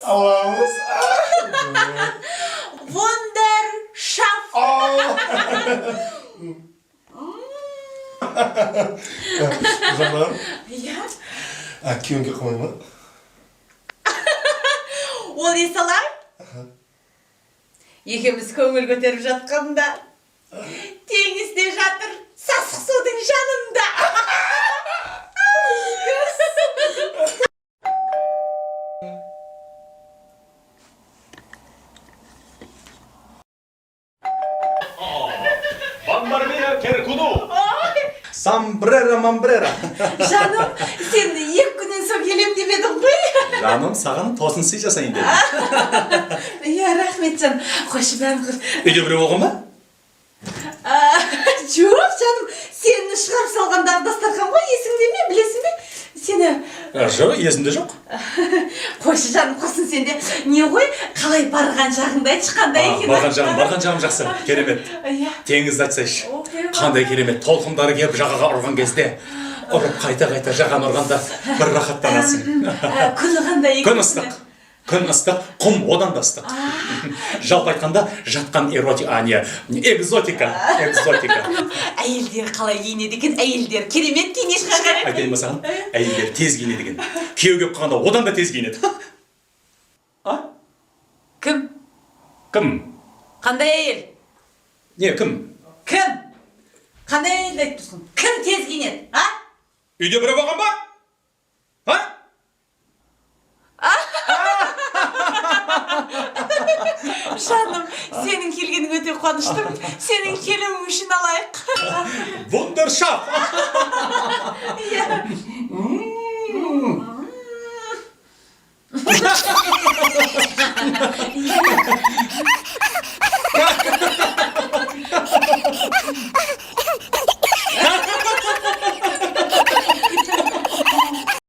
Аламыз. Вундершаф. Жаным. Иә. А күйеуің келіп қалмай ма? Ол ес алар. Екеуміз көңіл көтеріп жатқанда теңізде жатыр, сасық судың жанында. Бомбардиро Керкуду. Самбрера мамбрера. Жаным, сен 2 күннен соң келем деп едің ғой. Жаным, саған тосын сый жасайын дедім. Иә, рахмет, жаным. Қойшы, бәрін қыр. Үйде біреу болған ба? Жоқ, жаным, сені шығарып салғандағы дастархан ғой, есіңде ме, білесің бе? Сені Жоқ, есімде жоқ. Қойшы, жаным, құрсын сенде. Не ғой, қалай, барған жағыңды айтшы, қандай екен? Барған жағым, барған жағым жақсы, керемет. Иә. Теңізді айтсайшы. О, керемет. Қандай керемет, толқындары келіп жағаға ұрған кезде, ұрып қайта-қайта жағаны ұрғанда бір рахаттанасың. Күні қандай екен? Күн ыстық. Күн ыстық, құм одан да ыстық. Жалпы айтқанда, жатқан эротика, а не, экзотика, экзотика. Әйелдер қалай киінеді екен? Әйелдер керемет киіне шығар. Айтайын ба саған? Әйелдер тез киінеді екен. Күйеу келіп қалғанда одан да тез киінеді. Кім? Кім? Қандай әйел? Не, кім? Кім? Қандай әйелді айтып тұрсың? Кім тез киінеді, а? Үйде біреу болған ба? А? Жаным, сенің келгенің өте қуаныштымын. Сенің келуің үшін алайық. Вундершаф! Иә.